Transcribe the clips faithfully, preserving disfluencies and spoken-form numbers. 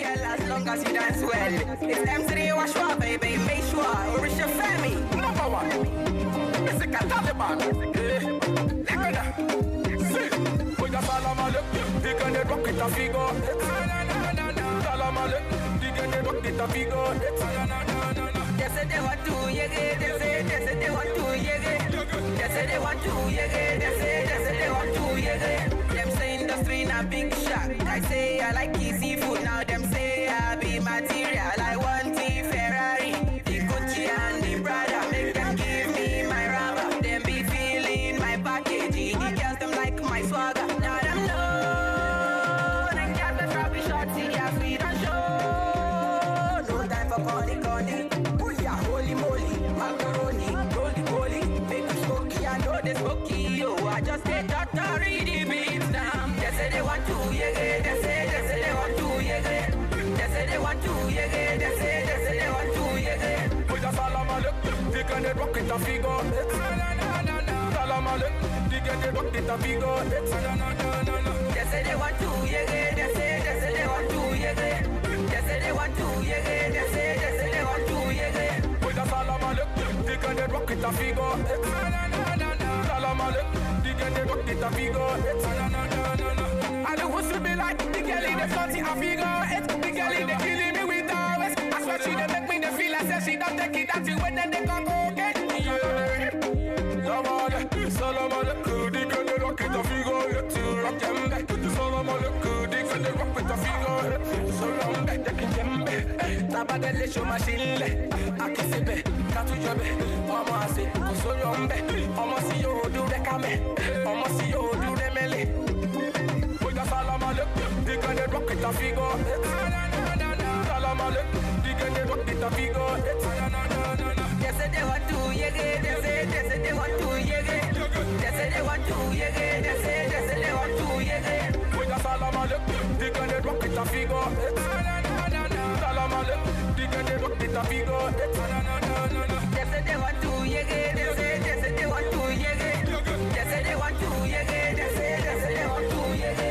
As long as you dance well. It's M three Washua, baby, make sure. Orisha Femi. Number one. Music and Taliban. Eh, look at that. See. We got Salam Alek. They gonna rock it a figure. Salam Alek. They gonna rock it a figure. They say they want to yege. They say, they say they want to yege. They say they want to yege. They say, they say they want to yege. Them say industry na big shot. I say I like easy food. Now them say I be material. I want the Ferrari, the Gucci and the Prada. Make them give me my rubber. Them be feeling my package. The girls them like my swagger. Now them know. Them girls them drop the shorty as we don't show. No time for corny corny. Booyah, holy moly, macaroni, goldie goldie. Make you smoky, I know they smoky. Yo, I just get that to read the beat now. They say they want to yege. They say, they say they want to yege. They say they want to yege. They say, they say they want to yege. We got Salam Alek. They gonna rock it a figure. Salam Alek. They gonna rock it a figure. They say they want to yege. They say, they say they want to yege. They say they want to yege. They say, they say they want to yege. We got Salam Alek. They gonna rock it a figure. Salam Alek. They gonna rock it a figure. I don't want to be like the girl in the front in a figure. It's the girl in the killing me with her waist. I swear she dey make me dey feel like say she don't take it that thing when they come go get me. Yeah. Salam Alek. Salam Alek. They gonna rock it a figure. Let's rock them back. Salam Alek. They gonna rock it a figure. Salam back. Tabadele show machine le. Akisibe. Katujobe. Ọmọ àṣẹ. Kò sóyọ ń bẹ̀. Ọmọ sí yóò dúró kàmẹ́. Ọmọ sí yóò dúró mẹ́lẹ̀. We got Salam Alek. They gonna rock it a figure. Salam Alek. They gonna rock it a figure. They say they want to yege. They say, they say they want to yege. They say they want to yege. They say, they say they want to yege. We got Salam Alek. They gonna rock it a figure. Salam Alek. They gonna rock it a figure. They say they want to yege. They say, they say they want to yege. They say they want to yege. They say, they say they want to yege.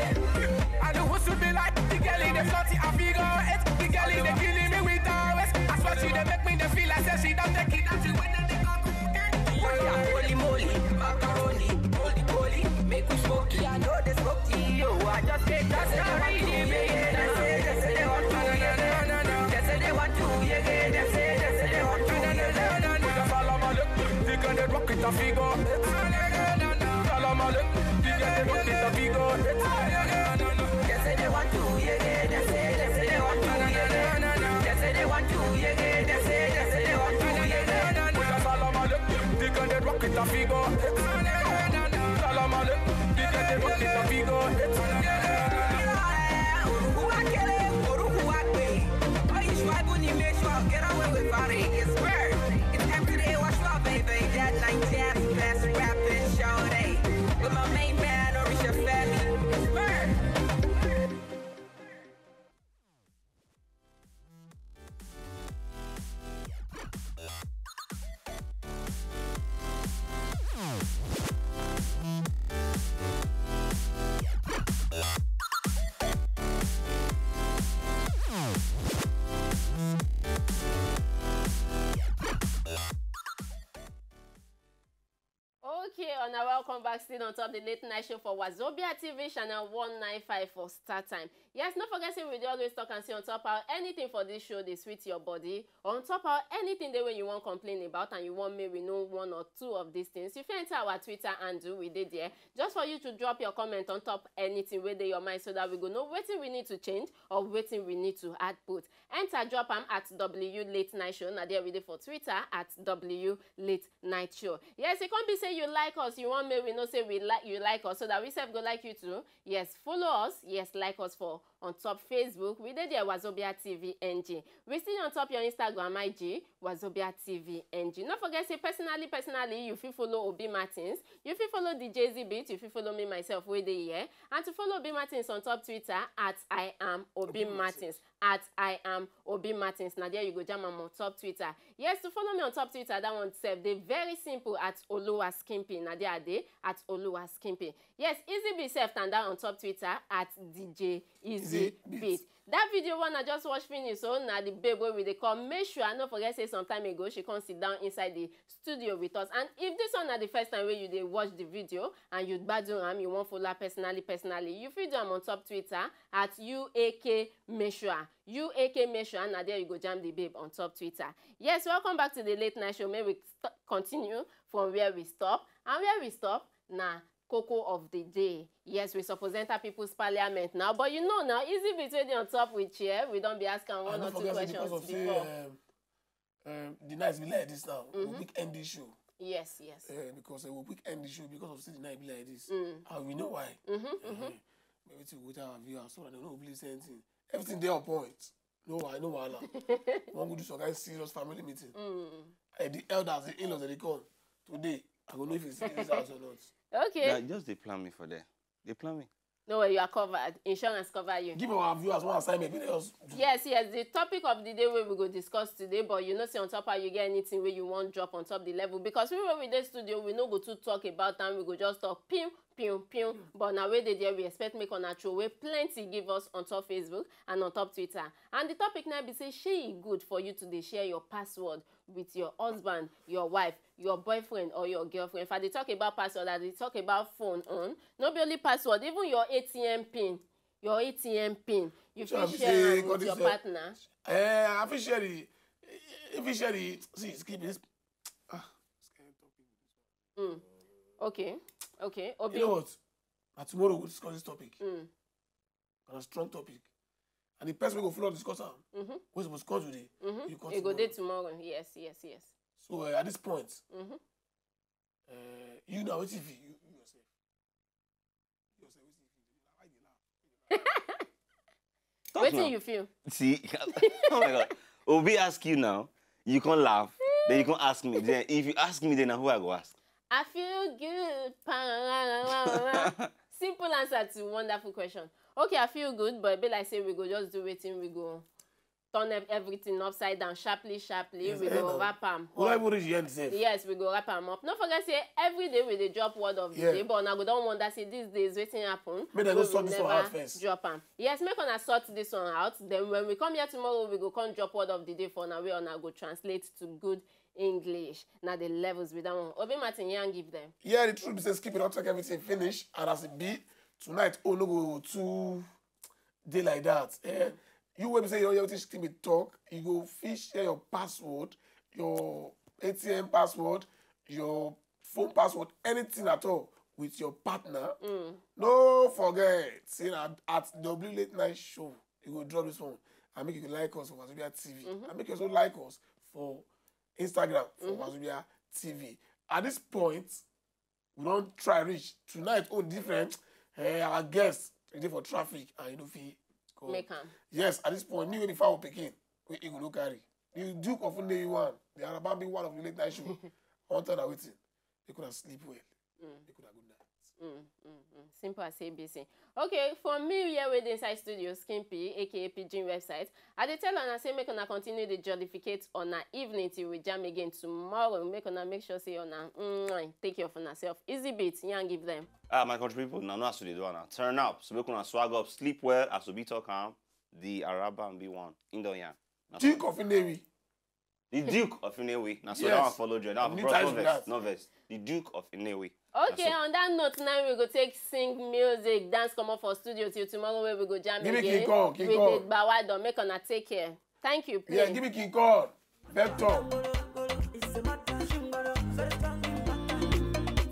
I don't want to be like the girl in the front in a figure. It's the girl in the killing me with her waist. I swear she dey make me dey feel like say she don't take it. That thing when they come go get me. Booyah, holy moly, macaroni, goldie goldie. Make we smoky, I know they smoky. Yo, I just get that story. They say, they say they want to yege. They say they want to yege. They say, they say they want to yege. We got Salam Alek. They gonna rock it a figure. Salam Alek. They gonna rock it a figure. They say they want to yege. They say, they say they want to yege. They say they want to yege. They say, they say they want to yege. We got Salam Alek. They gonna rock it a figure. Salam Alek. They gonna rock it a figure. It's M T A Washua, baby. That nineteen best rapping show day. With my main man, Orisha Femi. It's Bird. Okay, una welcome back still on top the late night show for Wazobia T V channel one nine five for start time. Yes, no forget say we dey always talk and say on top how anything for this show dey sweet your body, or on top how anything dey wey you wan complain about and you wan make we know one or two of these things, you fit enter our Twitter handle, we dey there. Just for you to drop your comment on top anything wey dey your mind so that we go know wetin we need to change or wetin we need to add put. Enter drop am at W Late Night Show. Na there we dey for Twitter at W Late Night Show. Yes, e come be say you like us, you wan make we know say we like you like us so that we sef go like you too. Yes, follow us. Yes, like us for on top Facebook. We dey there, Wazobia T V N G. We still on top your Instagram I G, Wazobia T V N G. No forget say personally, personally, you fit follow Obi Martins. You fit follow D J Z Beat. You fit follow me myself wey dey here. And to follow Obi Martins on top Twitter at I am Obi Martins. At I am Obi Martins. Na there you go jam am on top Twitter. Yes, to follow me on top Twitter, that one sef dey very simple at Oluwa Skimpy. Na there I dey at Oluwa Skimpy. Yes, Easy Beat sef tanda on top Twitter at D J Easy Beat. That video one I just watch finish, so na the babe wey we dey call Meshua. No forget say some time ago she come sit down inside the studio with us. And if this one na the first time wey you dey watch the video and you gbadun am, you wan follow her personally, personally, you fit do am on top Twitter at U A K Meshua. U A K Meshua, na there you go jam the babe on top Twitter. Yes, welcome back to the late night show. May we st- continue from where we stop. And where we stop, na koko of the day. Yes, we suppose enter people's parliament now, but you know now, easy between the on top with chair, we don't be asking one or two questions before. Um, um, the night be like this now. We quick end this show. Yes, yes. Uh, because uh, we quick end the show because of say the night be like this. Mm. And we know why. Mm-hmm, uh, mm-hmm. Everything with our viewers, so I don't know, please anything. Everything there on point. No why, no wahala. One go do some kind serious family meeting. Mm. And the elders, the in-laws, they come today. I don't know if it's this house or not. Okay. They just they plan me for there. They plan me. No way, you are covered. Insurance cover you. Give our viewers one assignment. Yes, yes. The topic of the day we will go discuss today, but you know, see on top how you get anything where you want drop on top the level because we will be the studio. We no go to talk about time. We go just talk pew pew pew. But now where they there, we expect make on a throw away plenty give us on top Facebook and on top Twitter. And the topic now be say, shey e good for you to dey share your password with your husband, your wife, your boyfriend or your girlfriend? If I dey talk about password, I dey talk about phone own. No be only password, even your A T M pin. Your A T M pin. You fit share am with your partner. Eh, I fit share the. If you share the, see, skip this. Ah, this kind of topic. Mm. Okay, okay. Obi. You know what? Na tomorrow we go discuss this topic. Mm. Na strong topic. And the person wey go follow discuss am, mm-hmm, wey suppose come today, mm-hmm, you come tomorrow. E go dey tomorrow. Yes, yes, yes. So uh, at this point, mm-hmm, uh, you now wetin you feel, you, you yourself. You yourself, wetin you feel? Why you dey laugh? Talk now. Wetin you feel? See, oh my God, Obi ask you now, you can't laugh, then you can't ask me. Then if you ask me, then na who I go ask? I feel good. Simple answer to wonderful question. Okay, I feel good, but e be like say we go just do wetin we go turn ev- everything upside down sharply, sharply. Yes, we go wrap am up. We don't even reach the end sef. Yes, we go wrap am up. No forget say every day we dey drop word of the day, but una go don wonder say these days wetin happen. Make dem go sort this one out first. Drop am. Yes, make una sort this one out. Then when we come here tomorrow, we go come drop word of the day for una wey una go translate to good English. Na the levels be that one. Obi Martin, yan give them. Yeah, the truth be say Skippy don talk everything finish, and as it be, tonight, oh no go too day like that. Eh? You wey be say you don't hear wetin Skippy talk, you go fit share your password, your A T M password, your phone password, anything at all with your partner. Mm. No forget, say na at W Late Night Show, you go drop this one. And make you like us for Wazobia T V. Mm-hmm. And make you also like us for Instagram for, mm-hmm, Wazobia T V. At this point, we don try reach tonight. Oh, different. Eh, our guest e dey for traffic and you no fit go. Make am. Yes, at this point, me wey be fowl pikin, wey e go no carry. The Duke of Nnewi one, the Arabambi one of the late night show. I wan tell una wetin. Make una sleep well. Mm. Make una good night. Mm, mm, mm. Simple as A B C. Okay, for me here wey dey inside studio, Skimpy, A K A Pidgin Website, I dey tell una say make una continue dey jollificate una evening till we jam again tomorrow. Make una make sure say una, mm, take care of una self. Easy beat, yan give them. Ah, my country people, now know as we dey do am now. Turn up, so make una swag up, sleep well, as we be talk am. The Arabambi one, in the yan. Duke of Nnewi. The Duke of Nnewi. Na so that one follow join. That one, bros, no vex, no vex. The Duke of Nnewi. Okay, on that note, now we go take sing music, dance comot for studio till tomorrow wey we go jam again. Give me King Kong, King Kong. With the Gbawadon, make una take care. Thank you, yeah, please. Give me King Kong. Vector.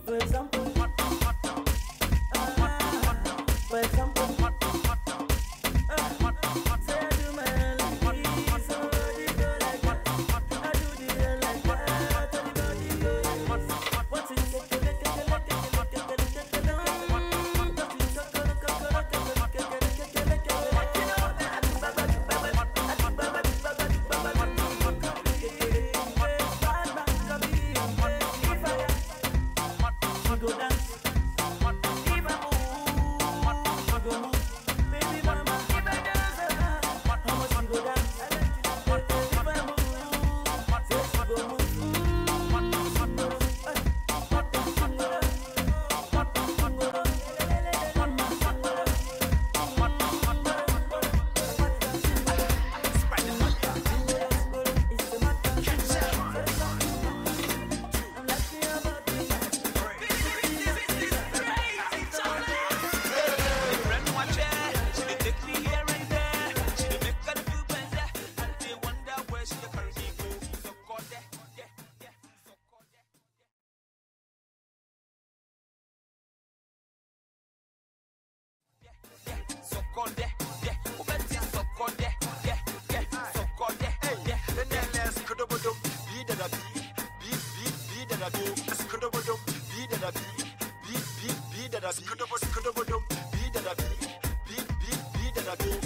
For example, for example, Sokode, yeah, Ubeti Sokode, yeah, yeah, Sokode, yeah, yeah. Skudobodom, be that a be, be, be, be that a be, Skudobodom, be that a be, be, be, be that a be, Skudobodom, be that a be, be, be, be that a be.